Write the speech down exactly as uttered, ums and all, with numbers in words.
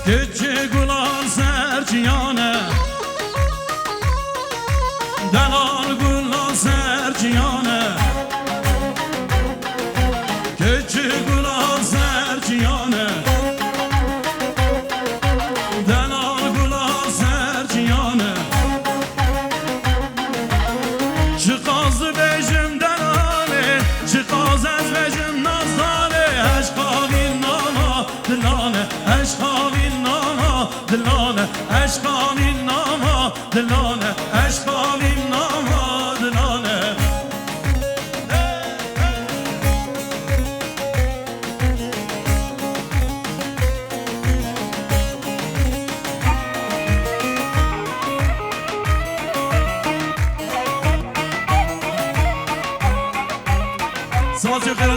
Keçê gulan ser çiyan e, delal gulan ser çiyan e. Keçê gulan ser çiyan e, delal gulan ser çiyan e. Çiqas bêjim delalê, çiqas ez bêjim nazalê, eşqa vî nava dilane, eşqa vî nava dilane, eşqa vî nava dilane, eşqa vî nava dilane. Silasê xêr